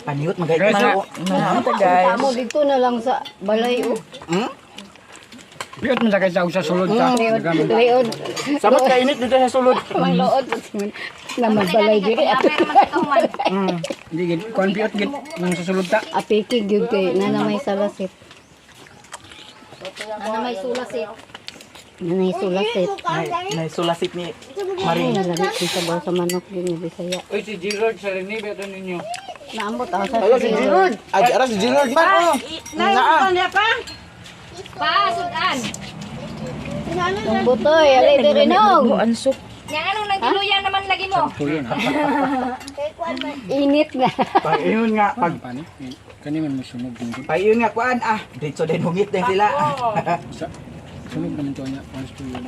Paniot magay Mga, mga ito, guys. Tamo dito na lang sa balay oh. Piyot man sa kay sa sulod ta. Liod, liod. Samot ka init dito sa sulod. Manglood na magbalay diri ato. Hindi gid kuan piyot gid nang sa sulod ta. Apiki gyud kay na may salasit. Na may sulasit. Na may sulasit. Nay sulasit ni Maring na lang sa baw sa manok gyud ni Bisaya. Oy, si Gerard sa rini beto ninyo. Naambot ako sa Hello, si Gerard. Ay, ara si Gerard man oh. Naa. Pa, sudan. Nung butoy, alay diri nong. Ansok. Yang anong nagkiluya naman lagi mo? Init na. Pag-iyon nga pag Pani? Kani man mo sunog din. pag-iyon nga kuan ah. Dito din hungit din sila. Sa sunog naman to niya once to yun.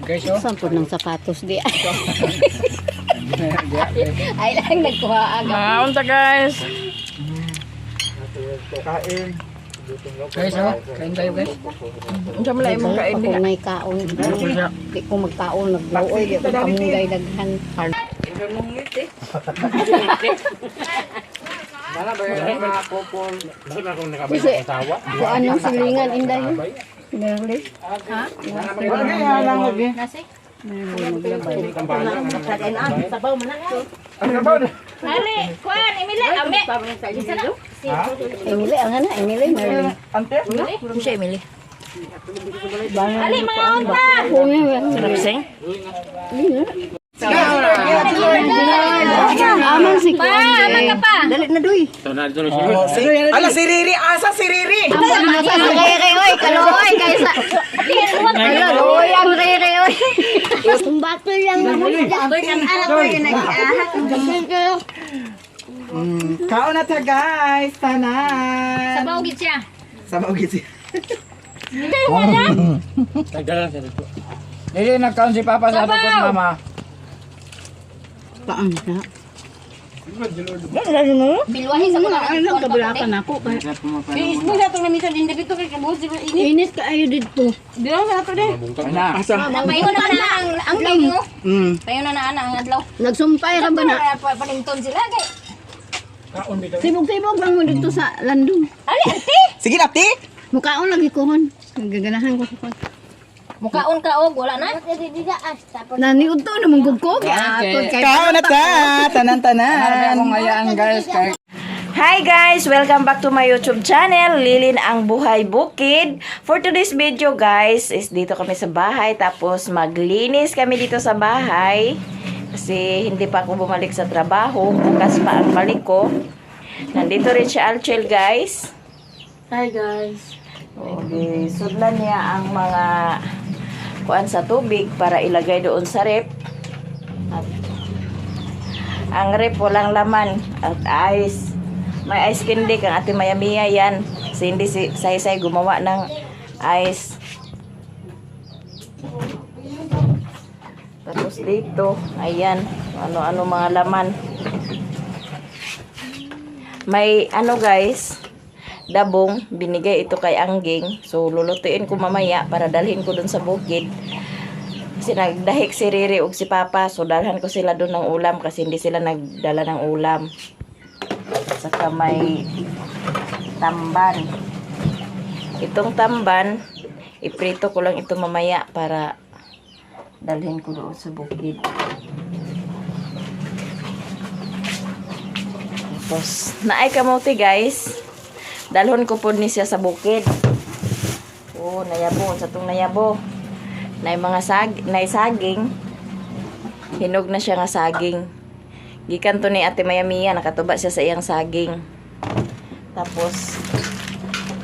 Guys, oh. Saan po ng sapatos di? Ay lang nagkuha aga. Mga unta, guys. Kain. Guys, oh. Kain tayo, guys. Unsa man lang imong kain Ako diha? may kaon. Di ko magkaon, nagluoy, di ko kamunggay daghan. Kasi, kung anong silingan, inday. Merli. Wala kay halang lagi. Ano ba? Ali, kuan, Emily, ame. Emily, ang ana, Emily, Merli. Ante? Unsa, Emily? Ali, mga unta. Sarap. Aman si Pa, aman ka pa. Dali na duy. Ala si Riri, asa si Riri? Ambot na sa si Rere, oy, kaluoy, kaysa. Kaluoy ang Rere, oy. Kumbato lang naman. Kaon na ta, guys, tanan. Sabaw gid siya. Sabaw gid siya. Dili nagkaon si Papa sa ato Sabaw! mama. Paan na? Bilwahin sa mga Ano kabulakan ako? Init kaayo dito. Asa? Paingon na na ang kayo. Paingon na na ana ang adlaw. Nagsumpay ra ba na? Panington sila kay. Sibog-sibog lang mo dito sa landong. Ali, ante. Sige na, ti. Mukaon lagi ko hon. Gaganahan ko sa kon. Mukaon ka og wala na. Naniud to namang gugkog. Atod kay Kaon na ta, tanan-tanan. Akong ayaan, guys, kay Hi guys! Welcome back to my YouTube channel, Lilin ang Buhay Bukid. For today's video, guys, is dito kami sa bahay. Tapos maglinis kami dito sa bahay. Kasi hindi pa ako bumalik sa trabaho. Bukas pa ang balik ko. Nandito rin si Alchel, guys. Hi guys. Okay, sudlan niya ang mga kuan sa tubig para ilagay doon sa rep. At ang rep walang laman at ice. May ice candy kang Ate Mayamiya yan. Si hindi si Saysay gumawa ng ice. Tapos dito, ayan, ano-ano mga laman. May ano, guys, dabong, binigay ito kay Angging. So, lulutuin ko mamaya para dalhin ko dun sa bukid. Kasi nagdahik si Riri ug si Papa. So, dalhan ko sila dun ng ulam kasi hindi sila nagdala ng ulam. Saka may tamban. Itong tamban, iprito ko lang ito mamaya para dalhin ko doon sa bukid. Tapos, naay kamote, guys. Dalhon ko po ni siya sa bukid. Oh, nayabo. Sa tong nayabo. Nay mga sag, nay saging. Hinog na siya nga saging. Gikan to ni Ate Mayamiya, nakatuba siya sa iyang saging. Tapos,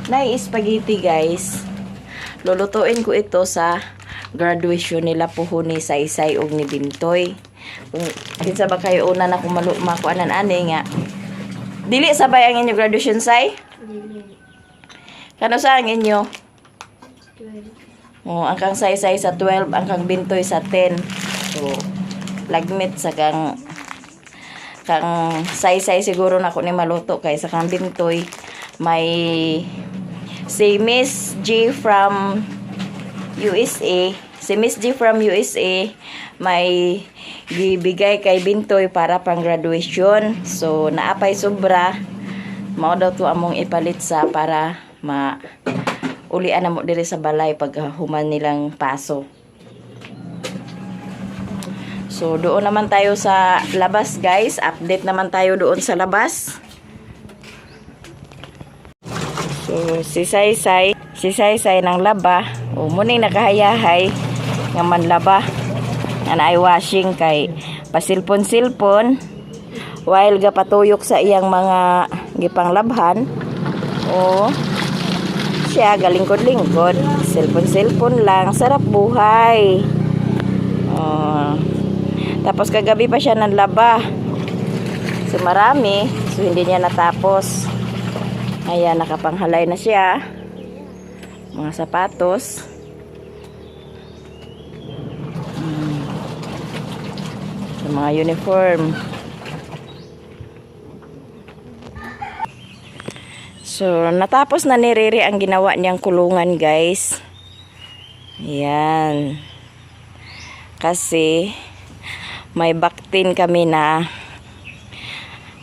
nay spaghetti, guys. Lulutuin ko ito sa graduation nila po ni Saysay ug ni Bintoy. Kung kinsa ba kayo una na kumalu makuanan ani nga. Dili sabay ang inyo graduation, Say? Kano sa ang inyo? Oh, ang kang Saysay sa 12, ang kang Bintoy sa 10. So, lagmit sa kang kang Saysay siguro na ko ni maluto kay sa kang Bintoy may si Miss G from USA, si Miss G from USA may Gibigay kay Bintoy para pang graduation. So naapay sobra. Mao daw to among ipalit sa para ma ulian na mo diri sa balay pag human nilang paso. So doon naman tayo sa labas, guys. Update naman tayo doon sa labas. So si Saysay ng laba. O muning nakahayahay nga manlaba. Nga naay washing kay pasilpon-silpon while gapatuyok sa iyang mga gipanglabhan. O siya galingkod-lingkod, silpon-silpon lang, sarap buhay. Oh. Tapos kagabi pa siya ng laba. So marami, so hindi niya natapos. Ayan, nakapanghalay na siya. Mga sapatos. Sa mga uniform. So, natapos na ni Riri ang ginawa niyang kulungan, guys. Ayan. Kasi, may baktin kami na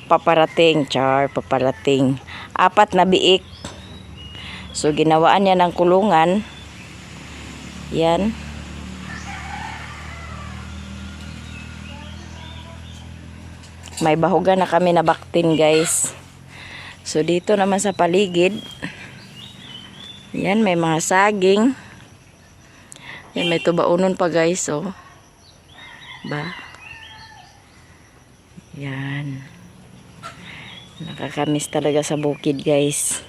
paparating. Char, paparating. 4 na biik. So, ginawaan niya ng kulungan. Yan. May bahugan na kami na baktin, guys. So, dito naman sa paligid, yan, may mga saging. Yan, may tubaunon pa, guys, oh. Ba? Yan. Nakakamiss talaga sa bukid, guys.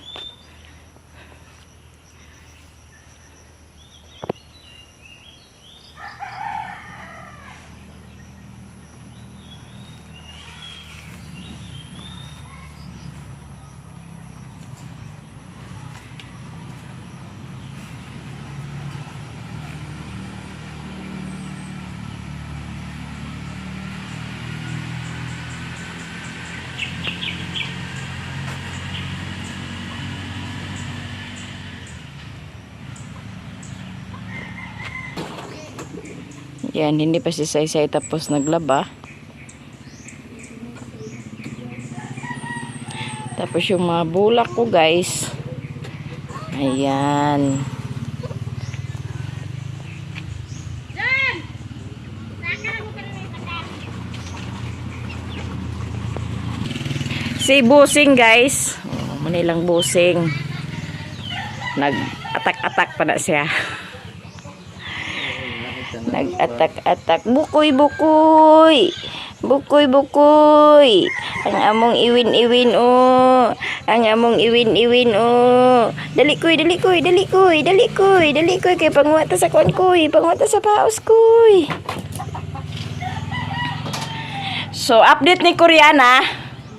Yan, hindi pa si Saysay tapos naglaba. Tapos yung mga bulak ko, guys. Ayan. Si Busing, guys. Oh, manilang Busing. Nag-attack-attack pa na siya. Nag-attack-attack. Bukoy, bukoy! Bukoy, bukoy! Ang among iwin-iwin, oh! Ang among iwin-iwin, oh! Dali koy, dali koy, dali koy, dali koy, dali koy, kay pangwata sa kuan koy, pangwata sa paos koy. So, update ni Koreana.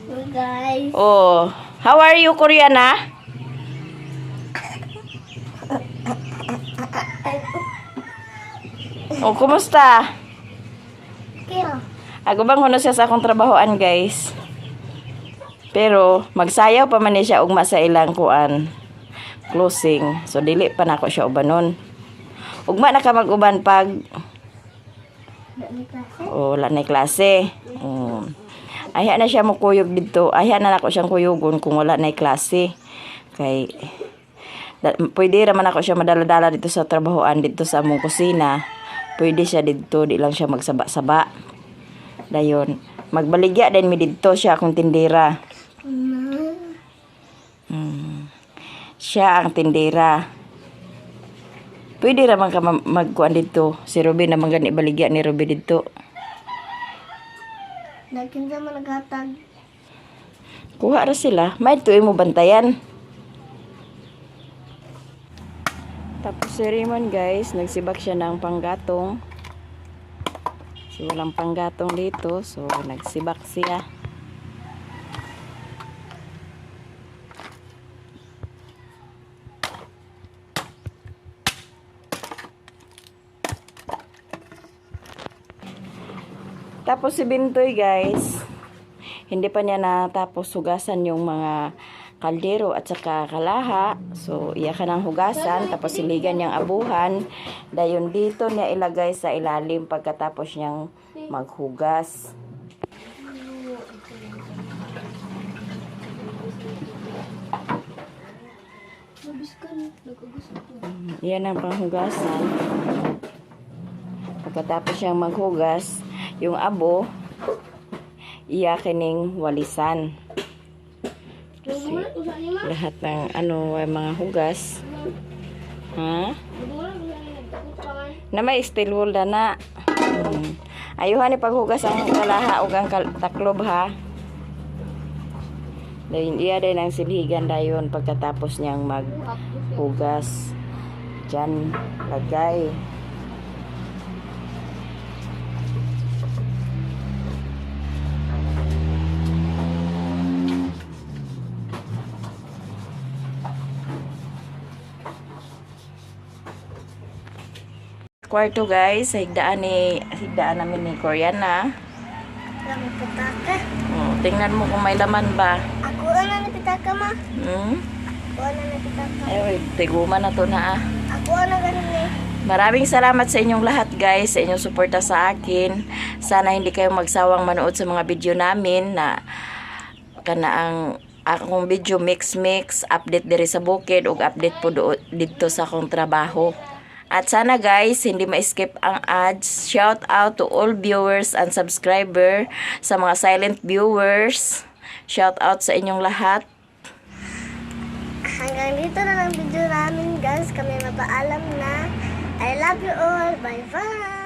Hello, guys. Oh, how are you, Koreana? Oh, kumusta? Kira. Ako bang huno siya sa akong trabahoan, guys. Pero magsayaw pa man ni siya ugma sa ilang kuan closing. So dili pa nako siya ubanon. Ugma na ka mag-uban pag oh, wala na klase. Ayha na siya mukuyog didto. Ayha na nako siyang kuyugon kung wala na klase. Kay pwede ra man ako siya madala-dala dito sa trabahoan dito sa among kusina. Pwede siya didto, di lang siya magsaba-saba. Dayon, magbaligya din mi didto siya akong tindera. Siya ang tindera. Pwede ra man ka magkuan didto. Si Ruby naman gani baligya ni Ruby didto. Nagkinsa man naghatag. Kuha ra sila. May tuwi mo bantayan. Tapos si Raymond, guys, nagsibak siya ng panggatong. So, walang panggatong dito. So, nagsibak siya. Tapos si Bintoy, guys, hindi pa niya natapos hugasan yung mga kaldero at saka kalaha. So, iya ka ng hugasan, tapos siligan niyang abuhan. Dayon dito niya ilagay sa ilalim pagkatapos niyang maghugas. Yan ang panghugasan. Pagkatapos siyang maghugas, yung abo, iya kining walisan. Kasi lahat ng ano ay mga hugas. Ha? Na may steel wool na na. Ayuhan ni paghugas ang kalaha ug ang taklob ha. Dayon iya din ang silhigan dayon pagkatapos niyang maghugas. Diyan lagay. Kwarto guys, sa higdaan namin ni Koreana. Lang pitaka. Oh, tingnan mo kung may laman ba. Ako na na pitaka ma. Hmm? Ako na na pitaka. Ay, tiguma na to na ah. Ako na ganun eh. Maraming salamat sa inyong lahat guys, sa inyong suporta sa akin. Sana hindi kayo magsawang manood sa mga video namin na kana ang akong video mix mix, update diri sa bukid ug update po dito sa akong trabaho. At sana guys, hindi ma-skip ang ads. Shout out to all viewers and subscriber, sa mga silent viewers. Shout out sa inyong lahat. Hanggang dito na lang video namin guys. Kami mapaalam na. I love you all. Bye-bye.